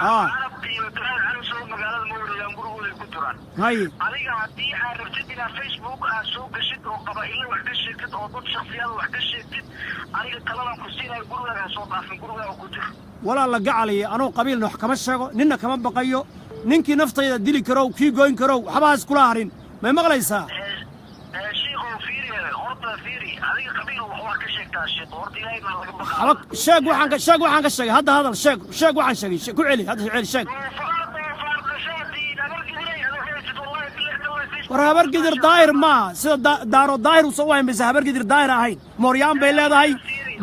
haa. Carab iyo Daahir Cali soo magaalada ma wareegaan, gurigooday ku jiraan. Haye. Adiga haddii aad rabtid inaad Facebook aad soo gashid oo qabaa'ilo wax ka sheegtid oo dad shaksiyaad wax ka sheegtid, aniga taladan ku siinayo, gurigaaga ha soo dhaafin, gurigaaga ku jir. Walaa laga caliya, anuu qabiilna wax kama sheego, ninna kama baqayo. Ninkii naftayda dili karow, kii goyn karow, waxba ha iskula harin. May maqlaysaa? Shiikow, fiiri horta, fiiri. Adiga qabiil wax waa ka sheegtaa, shiiko. Horta Ilaahay baa laga baqaa. Waxba sheeg, waxaan ka sheeg, waxaan ka sheegay hadda. Hadal, sheeg, sheeg waxaan sheegay. Ku celi hadda, celi, sheeg. Doofaar, doofaar dhashaadii Habargidiray adoo haysid, wallahi billahi tallahi. War, Habargidir daahir maaha. Sida Daaro daahir uusan u hayn bayse Habargidir daahir ahayn. Mooryaan bay leedahay,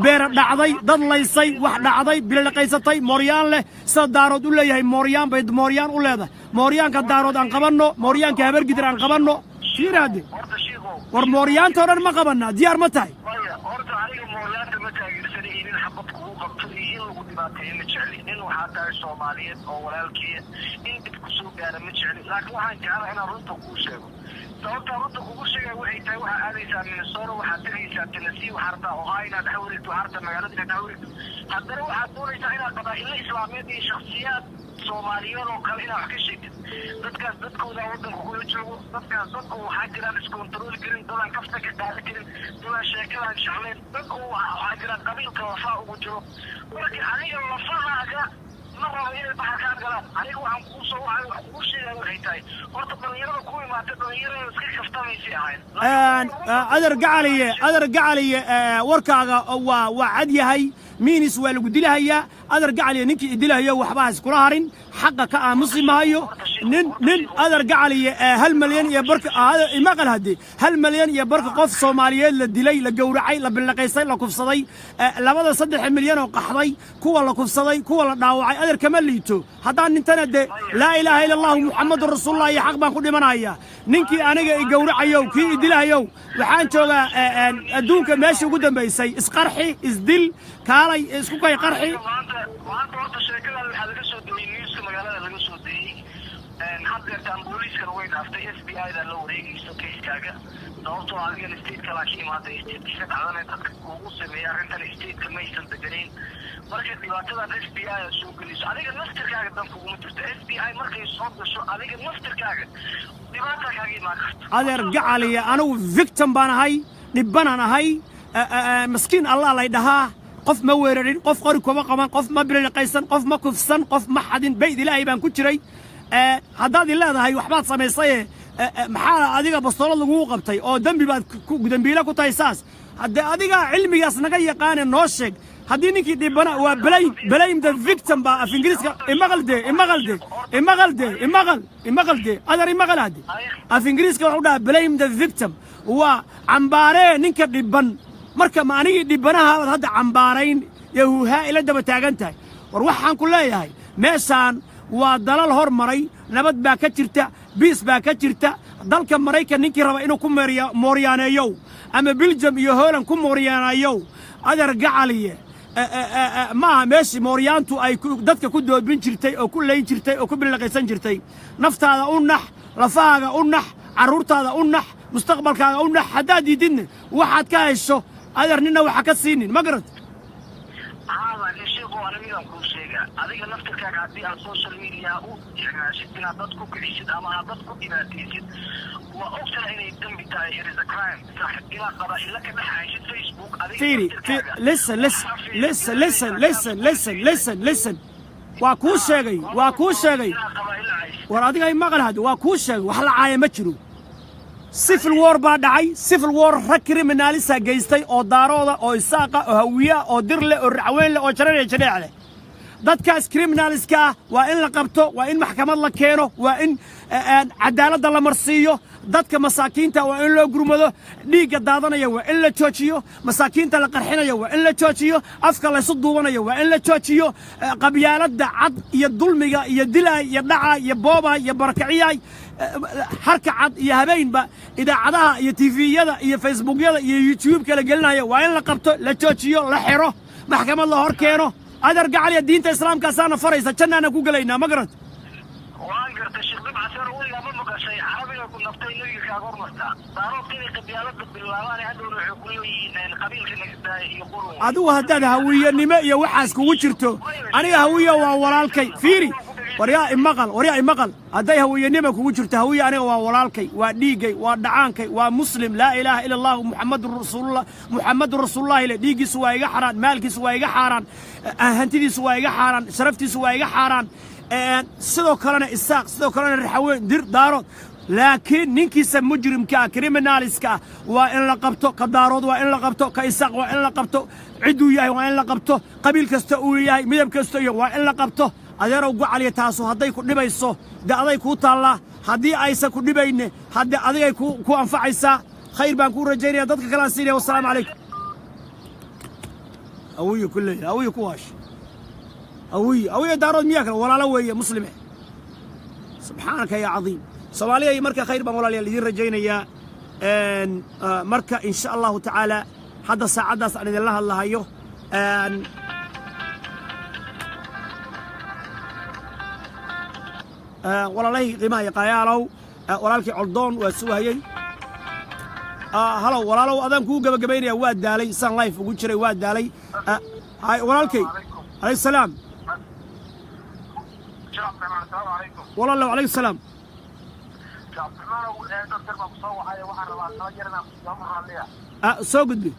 beera dhacday, dad laysay, wax dhacday, bililiqaysatay, mooryaan leh. Sida Daarood u leeyahay mooryaan bay mooryaan u leedahay. Mooryaanka Daarood aan qabanno, mooryaanka Habargidir aan qabanno. Fiiri hadde. Horta shiikow. War, mooryaanta o dhan ma qabanaa? Diyaar ma tahay? Maya, horta aniga mooryaanta ma taageersani. Iyo nin xabad kugu qabto iyo in lagu dhibaateeyo ma jecli. Nin waxaa tahay Soomaaliyeed oo walaalkiya, in dib kusoo gaara ma jecli, laakiin waxaan jeclahay inaan runta kuu sheego. Sababtaa runta kugu sheegaya waxay tahay, waxaa aadaysaa Minnesota, waxaad tegaysaa Tennessee, waxaa rabtaa Ohio inaad dhex wareegto, waxaa rabtaa magaalada inaad dhex wareegto. Haddana waxaad doonaysaa inaad qabaa'ilo Islaameed iyo shakhsiyaad Soomaaliyeed oo kale inaad wax ka sheegtid. Dadkaas dadkooda waddanka kula joogo. Dadkaas dad oo waxaa jiraan iskontarooli karin, dadaan kafta ka qaadan karin, dadaan sheekadaan jeclayn, dad oo waxaa jiraan qabiilka lafaa ugu jiro. Marka adiga lafahaaga ma rabo inay baxar kaa galaan. Aniga waxaan kuu soo wacay, wax kugu sheegaya waxay tahay, horta dhalinyarada ku imaatay dhalinyarada iska kaftamaysay ahayd. Adar gacaliye, adar gacaliye, warkaaga waa cad yahay. Miinis waa lagu dilahayaa. Adar gacaliye, ninkii idilahayo waxba ha iskula harin, xaqa ka aamusi maayo. Nin adar gacaliye, 1 milyan iyo barka imaqal haddii 1.5 milyan qof Soomaaliyeed la dilay, la gowracay, la billaqaystay, la kufsaday, 2-da 3 milyan oo qaxday, kuwa la kufsaday, kuwa la dhaawacay, adeer kama liito. Haddaan nintana de laa ilaaha ila Allahu Muxamadun rasuulullah iyo xaq baan ku dhimanaya. Ninkii aniga i gowracayow, kii i dilahayow, waxaan joogaa adduunka meeshii ugu dambaysay. Isqarxi, isdil, kaalay isku kay qarxi. Maanta horta sheekadan waxaa laga soo dayey newska magaalada laga soo dayey. Haddeertaan booliiskana way dhaaftay, FBI da la wareegayso kayskaaga, sababtoo adigana state kalaa ka imaatay. Stateka ka dhacdana dadka kuugu sameeya arrintan stateka maysan deganayn. Marka dhibaatadan FBI a soo gelayso, adiga naftirkaaga dan kuguma jirto. FBI markay soo gasho, adiga naftirkaaga dhibaata kaaga imaan karto. Adeer gacaliya, anigu victim baan ahay, dhibbanaan ahay, maskiin Allah lay dhahaa. Qof ma weerarin, qof qori kuma qaban, qof ma bililiqaysan, qof ma kufsan, qof ma xadin. Bayd Ilaahay baan ku jiray. Haddaad i leedahay waxbaad samaysaye, maxaa adiga bastoolad lagugu qabtay oo dembi baad dembiile ku tahay? Saas haddee adiga cilmigaas naga yaqaane, noo sheeg. Haddii ninkii dhibana waa blame the victim baa af Ingiriiska. Imaqal de, imaqal de, imaqal de, imaqal, imaqal de, adar, imaqal hadde. Af Ingiriiska waxu dhahaa blame the victim, waa cambaaree ninka dhiban. Marka ma anigii dhibanaha baad hadda cambaarayn iyo huuhaa ila daba taagan tahay? War, waxaan ku leeyahay, meeshaan waa dalal hor maray, nabad baa ka jirta, peace baa ka jirta. Dalka Maraykan ninkii raba inuu ku mooryaaneeyow ama Biljam iyo Holland ku mooryaaneeyow, adeer gacaliye, maaha meeshii mooryaantu ay dadka ku doobin jirtay oo ku layn jirtay oo ku billaqaysan jirtay. Naftaada u nax, lafahaaga u nax, carruurtaada u nax, mustaqbalkaaga u nax. Haddaad diididna, waxaad ka hesho adeer nina waxa ka siinin ma garad. Haa, laakiin sheekhu, aniga kuu sheega, adiga naftirkaaga haddii aad social media u isticmaashid inaad dad ku kicisid ama aad dad ku dhibaataysid, waa ogtahay inay dembi tahay. It is a crime, saaxib, inaad qabaa'ilo ka dhex haysid Facebook adiga Fiiri. naftirkaaga. Listen, listen, listen, listen, listen, listen, listen, listen. Waa kuu sheegay, waa kuu sheegay. Inaad qabaa'ilo haysid. War, adiga ay maqal hadde. Waa kuu sheegay, wax la caaya ma jiro. Civil war baa dhacay. Civil war rag criminalisa geystay oo Daarooda oo Isaaqa oo Hawiya oo Dir leh oo Racweyn leh oo Jareer iyo Jareec leh. Dadkaas criminaliska ah waa in la qabto, waa in maxkamad la keeno, waa in cadaaladda la marsiiyo. Dadka masaakiinta waa in loo gurmado. Dhiigga daadanaya waa in la joojiyo. Masaakiinta la qarxinaya waa in la joojiyo. Afka laysu duubanayo waa in la joojiyo. Qabyaaladda cad iyo dulmiga iyo dilaay iyo dhaca iyo booba iyo barakiciyay, harka cad iyo habeenba idaacadaha iyo TV-yada iyo Facebookyada iyo YouTube-ka la gelinaya waa in la qabto, la joojiyo, la xiro, maxkamad la hor keeno. Adeer gacaliya, diinta Islaamkaasaana faraysa, jannaana ku gelaynaa, ma garant? Waan gartay, Sheekh Dabcasar. Weligaa ma maqashay carabiga ku naftay nebiga kaaga hormartaa? Daaroodka inay qabyaalada bilaabaan hadhowna waxay ku leeyihiin qabiilka nagadaaya iyo qurun. Adigu haddaad hawiyanimo iyo waxaas kugu jirto, aniga Hawiya waa walaalkay. Fiiri, waryaa imaqal, waryaa imaqal. Hadday hawiyanimo kugu jirto, Hawiya aniga waa walaalkay, waa dhiiggay, waa dhacaankay, waa Muslim. Laa ilaaha ila Allahu Muxamadun rasuulullah, Muxamadun rasuulullahi le. Dhiiggiisu waa iga xaaraan, maalkiisu waa iga xaaraan, hantidiisu waa iga xaaraan, sharaftiisu waa iga xaaraan. Sidoo kalena Isaaq, sidoo kalena Raxaweyn, Dir, Daarood. Laakiin ninkiisa mujrimka ah, criminaliska ah, waa in la qabto. Ka Daarood waa in la qabto, ka Isaaq waa in la qabto, cidduu yahay waa in la qabto, qabiil kasta uu yahay, midab kasta iyo waa in la qabto. Adeerow gocaliya, taasu hadday ku dhibayso, dee aday kuu taallaa. Haddii aysan ku dhibayne, haddii adigay ku anfacaysaa. Khayr baan kuu rajaynaya. Dadka kalean siinaya. Wassalaamu calaykum. Hawiye ku leeyahay, Hawiye ku waash, Hawiye, Hawiye Daarood miyaa kale walaalo weeye Muslime? Subxaanaka ya cadiim. Soomaaliya, marka khayr baan walaalayaal idiin rajaynayaa. Marka insha Allahu tacaala hadda saacaddaas aan idinla hadlahayo, walaalahii qiimaha iyo qaayaalow, walaalkii Coldoon waa sugahayey. Halow walaalow, adaan kuu gabagabaynaya. Waa daalay, saan live ugu jiray waa daalay. Walaalkay, calayh salaam. Sheekh Cabdiraxmaan, asalaamu calaykum. Walaalow, calaykum salaam. Sheekh Cabdiraxmaanow, doctor baa kusoo wacaya. Waxaan rabaa tala yar inaan kusooma hadlaya. Soo gudbi.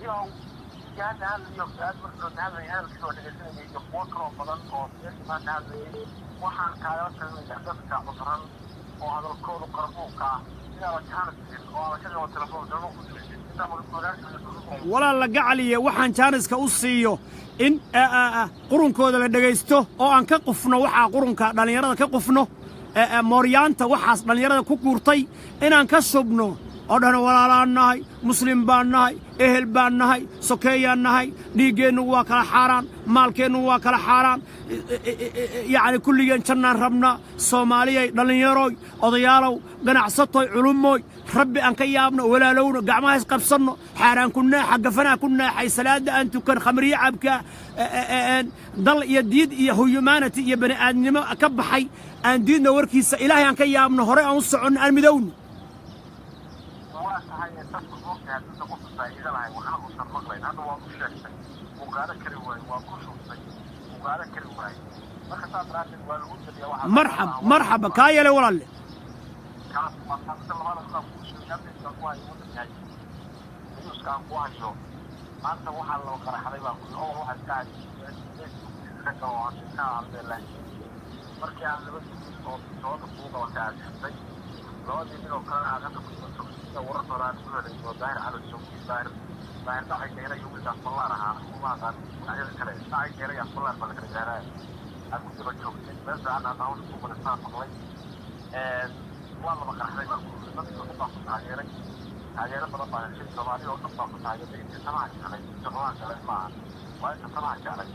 Yow yaana hadlayo aad markii hadlaya, hadalkiisa waa dhegeysanayay iyo kuwo kaloo badan oo meesha maanta hadlayay. Waxaan kaagala talinayaa dadka cudran oo hadalkoodu qarbuuka ah inaada chance siin oo aada ka qabo telefoon telefoon ku diraysid intaa wadaagta. Walaal la gacaliye, waxaan chance-ka u siiyo in qurunkooda la dhegaysto oo aan ka qufno. Waxaa qurunka dhallinyarada ka qufno, mooryaanta waxaas dhallinyarada ku guurtay inaan ka shubno oo dhan. Walaalaan nahay, Muslim baan nahay, ehel baan nahay, sokeeyaan nahay. Dhiiggeennu waa kala xaaraan, maalkeennu waa kala xaaraan. Yacni kulligeen jannaan rabnaa. Soomaaliyay, dhallinyaroy, odayaalow, ganacsatoy, culummoy, Rabbi aan ka yaabno, walaalowno, gacmaha isqabsanno. Xaaraan ku naaxa, gafanaa ku naaxay, salaadda aan tukan, khamriye cabka, dal iyo diid iyo humanity iyo bani aadnimo ka baxay aan diidno warkiisa. Ilaahay aan ka yaabno, hore aan u soconno, aan midowno. Waa tahay dadku moogtahay hadduusan qofka faa'iido lahayn waxna uusan maqlayn. Hadda waa u sheegtay, wuu qaadan kari waaye, waa ku shubtay, wuu qaadan kari waaye. Marka saas daraaddeed waa lagu jeliyaa waxaa. Marxab, marxaba, kaa yeelay walaalle. Kaas waa taasida labaad. Aan kuu sheegay hadda ku hayo waddankahay newska aan ku hayo maanta waxaa loo qaraxday baa ku oo waxa iska hay Facebook iska galo aan ka hadlay. Laakiin markii aan laba wiil oo bisoolada kugu qabatay aad xirtay, labadii nin oo kalena aad hadda ku sida wararkooda aan ku helayso, Daahir Cali Sawki, Daahir dhacay keenay iyo wiilkaas Ballaan ahaa, uma aqaan magacyada kale, dhacay keenay iyo Ballaan baa la kala gaaraya, aad ku daba joogtay meel fiican aad hawsha ku barisaa maqlay. Waa laba qaraxday baa ku dadkii oo dhan baa ku taageeray, taageero badan baa heshay, Soomaaliya oo dhan baa ku taageertay. Intii samaha jeclay, inta xumaan jeclay maaha, waa inta samaha jeclay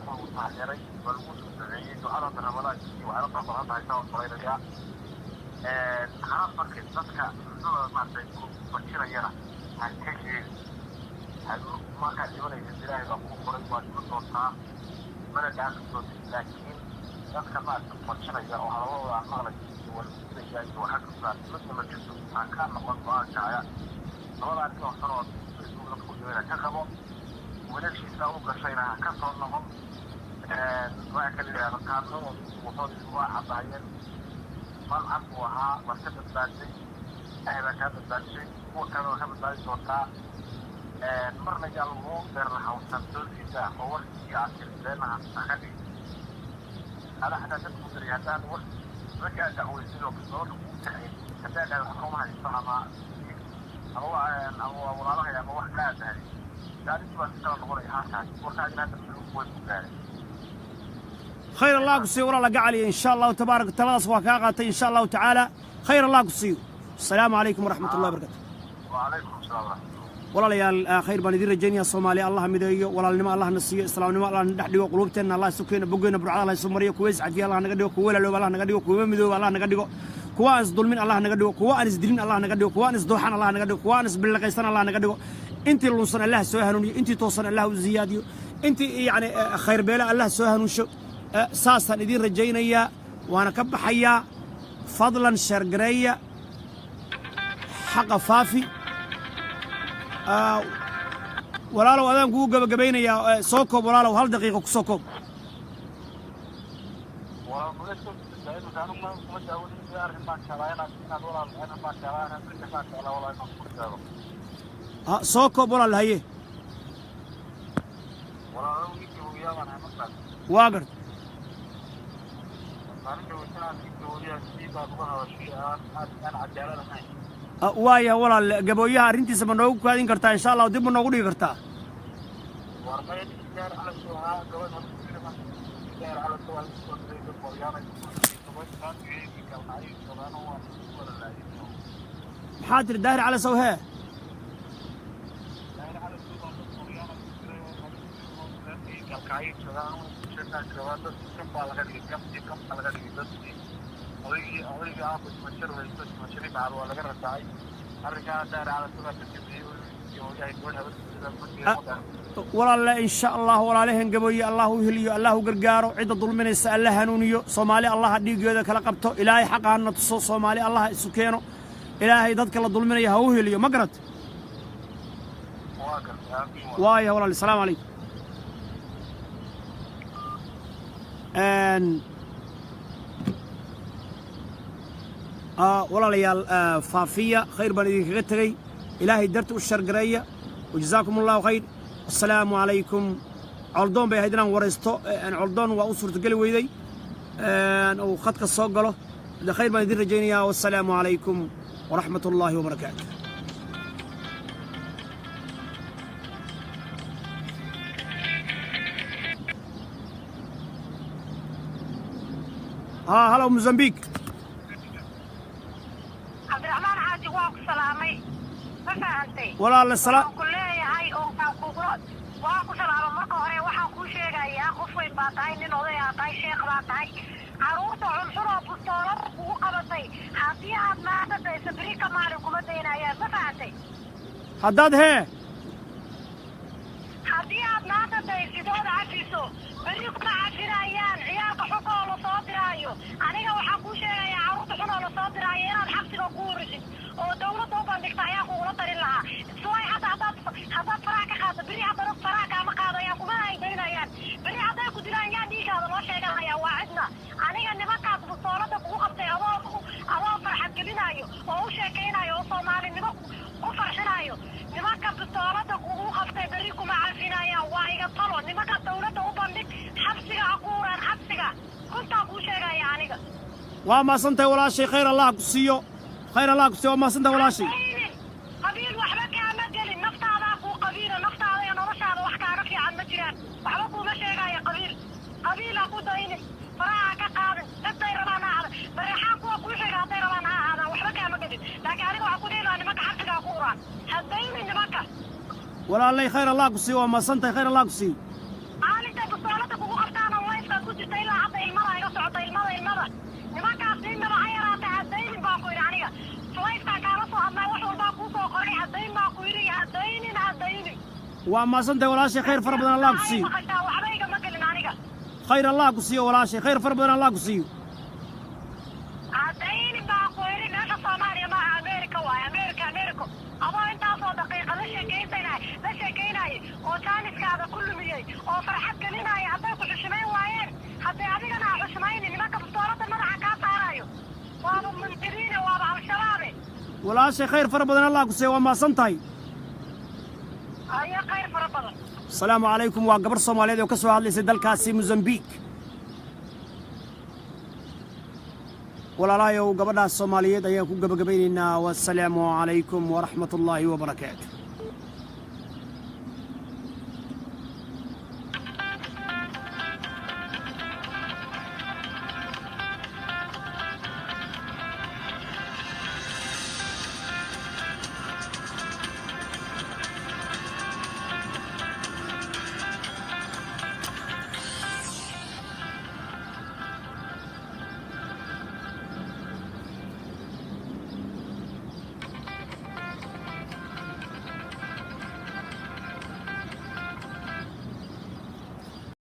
waa lagu taageeray, waa lagu soo duceeyey. Ducada Ramadaankii waxyaalo fara badan hadda haysaa waan malaynayaa. Hana markii dadka cuntada maaragtay ku bajinayana ha ka yeelin. Markaad dhimanaysid Ilaahay baa kugu qoray, waa dhiman doontaa, mana dhaafi doontid. Laakiin dadka maaragtay bajinaya oo hadalladooda aan maqlay iyo waa lagu dilaya iyo waxaa kastaa midna ma jirto. Ha ka noqon go-aankaaga. Labada arrin oo xun oo Facebook dadku dhibayna ka qabo, wiilashiisa u gashayna ha ka soo noqon. Waxa kala yidhahda qaadnimo wuxuu waa caddaayeen, malcad buu ahaa, waad ka badbaadsay, Ilaahay baa kaa badbaadshay, kuwa kalena waa ka badbaadi doontaa. Marna yaa lagu beer lahawsan doorkiisa oo warkii aad tiri beenaha ha ka dhigin. Ada xataa dad ku diray haddaan war markii aad dacweysid oo bisoolada kugu taxay haddaa dhahdo wax kuma haysto ama waa walaalahay ama wax kaa dahay, arrintii baa si kala noqonaya halkaas warkaagina hadda way ku gaaray. Khayr Allah ku siiyo, walaala gacaliya. Insha Allahu tabaaraka, taladaas waa kaa qaatay, insha Allahu tacaala. Khayr Allah ku siiyo. Asalaamu calaykum waraxmat ullahi wabarakatu. وعليكم السلام ورحمة الله. Walaalayaal, khayr baan idiin rajaynayaa. Soomaaliya Allah mideeyo, walaalnimo Allah na siiyo, islaamnimo Allah na dhex dhigo, quluubteenna Allah isu keeno, boggeena burcada Allah isu mariyo, kuwa iscafiya Allah naga dhigo, kuwa walaalooba Allah naga dhigo, kuwa midooba Allah naga dhigo, kuwa aan isdulmin Allah naga dhigo, kuwa aan isdilin Allah naga dhigo, kuwa aan isdooxan Allah naga dhigo, kuwa aan isbillaqaysan Allah naga dhigo. Intii lunsan Allah soo hanuuniyo, intii toosan Allah u ziyaadiyo, intii yacni khayr beela Allah soo hanuunsho. Saasaan idiin rajaynayaa, waana ka baxayaa. Fadlan share gareeya, xaqa faafi. Walaalow, adaan kugu gabagabaynayaa. Soo koob walaalow, hal daqiiqo ku soo koob. Waa muga anigu kuma daawadin. Arrin baan jeclaa inaad walaal, arrin baan jeclaa, arrin baan jeclaa walaal inaan ku sheego. Ha, soo koob walaal, haye. Walaalow, ninkii hooyaa baan ahay markaas. Waa gart. Maalinta weysanaa ninkii hooyaa sidii baad uga hadashay aan cadaalad ahayn. Waaya walaal, gabooyaha arrintiisa ma noogu kaadin kartaa? Insha Allah dib ma noogu dhigi kartaa? War maya, ninkii Gaar Calasoo ahaa gabadh Gaar Calasoo waa lagu soo diray dad qoryaanay galnaayo joogaan oo waa wada laayay. Maxaa tiri, Daahir Calasow hee? Gaar Calasoo baa dad qoryaanay ku jiray oo galkacyo joogaan oo jeednaa joogaan. Dadkii kan baa laga dhigay, gamtii kan baa laga dhigay. Dadkii odaygii aabba simajar haysto, simajari macal waa laga rasaacay. Arrinkaa Daahir Calasoo baa ka dambeeyey oo yahay gabadh habartiisa. Walaalle, insha Allah walaalehen gabooye Allah u heliyo, Allah u gargaaro, cidda dulminaysa Allah hanuuniyo. Soomaali Allah dhiigooda kala qabto, Ilaahay xaqa hana tuso, Soomaali Allah isu keeno, Ilaahay dadka la dulminaya ha u heliyo. Ma garat? Waa gartay, aamiin. Waaya walaal, asalaamu calaykum. Walaalayaal, faafiya, khayr baan idinkaga tegey. Ilaahay darti u share gareeya. Wajazaakum Allahu khayr. Assalaamu calaykum. Coldoon bay ahayd inaan waraysto. Coldoon waa u suurtogeli weyday uu khadka soo galo. De khayr baan idin rajaynayaa. Wassalaamu calaykum waraxmat ullaahi wabarakaatu. Haa, halow Mozambique. Cabdiraxmaan Xaaji, waa ku salaamay, ma fahantay? Walaala Waxaan ku leeyahay oo kaan kugula waa ku salaama. Marka hore waxaan kuu sheegayaa, qof weyn baa tahay, nin oday aa tahay, sheekh baa tahay. Caruurta xunxun oo bustoolada kugu qabatay haddii aad maanta dayso, beri ka maalin kuma daynayaan, ma fahantay? Haddaad hee? Haddii aad maanta daysid ood cafiso, berri kuma cafinayaan ciyaalka xunka oo lasoo diraayo. Aniga waxaan kuu sheegayaa, carruurta xun oo lasoo diraayo inaad xabsiga ku warisid oo dawladda u bandhigta ayaa kugula talin lahaa. Suway hadda haddaad faraha ka qaaddo, berri haddana faraha kaama qaadayaan, kuma ay daynayaan. Berri hadday ku dilaan, yaa dhiigaada loo sheeganaya? Waa cidna. Aniga nimankaas bustoolada kugu qabtay, adoo farxad gelinayo oo u sheekaynayo oo soomaalinimo ku farxinayo, nimanka bistoolada kugu qabtay berri kuma cafinayaan. Waa iga talo, nimanka dawladda u bandhig, xabsiga ha ku uraan, xabsiga. Runtaa kuu sheegaya aniga. Waa mahadsantahay walaashay, khayr Allah ku siiyo, khayr Allah ku siiyo. Waa mahadsantahay walaashay. Haynin qabiil waxba kaama gelin, naftaadaa kuu qabiila. Naftaada iyo noloshaada wax kaaga fiican ma jiraan. Waxba kuuma sheegaayo qabiil. Qabiil ha ku daynin, faraha ha ka qaadin. Ciday rabaan ha ahaada, bareexaan kuwa kuu sheega hadday rabaan ha ahaadaan, waxba kaama gelin. Laakiin aniga waxaa ku dhihi lahaa, nimanka xabsiga ha ku uraan, ha daynin nimanka. Walaalay, khayr Allah ku siiyo, waa mahadsantahay, khayr Allah ku siiyo. Maalinta bustoolada kugu qabtaana layfkaad ku jirta ilaa hadda ilmada iga socota, ilmada, ilmada. Nimankaas ninnaba ha yaraata ha daynin baan ku yidhi. Aniga layfkaan kaala soo hadlaa, wax walbaa kuu soo qoray. Ha dayn baan ku yidhi, ha daynin, ha daynin. Waa mahadsantahay walaashay, khayr fara badan Allah ku siiyo. Maqashaa? Waxba igama gelin aniga. Khayr Allah ku siiyo walaashay, khayr fara badan Allah ku siiyo. Ha daynin baan ku yidhi. Meesha Soomaaliya maaha, America waaye, America, America. Adoo intaasoo daqiiqa la sheekaysanay, la sheekaynayay oo jaaniskaada ku lumiyey oo farxad gelinaya, hadday ku xushmayn waayeen, hadday adigana ha xushmaynin nimanka bustoolada madaxa kaa saarayo. Waaba munkiriine, waaba Al-Shabaabe. Walaashay, khayr fara badan Allah ku siiyo, waa mahadsan tahay. Ayo, khayr fara badan. Asalaamu calaykum. Waa gabar Soomaaliyeed oo ka soo hadlaysay dalkaasi Mozambique. Walaalahayow, gabadhaas Soomaaliyeed ayaan ku gebagabaynaynaa. Wasalaamu calaykum waraxmat ullaahi wabarakaatu.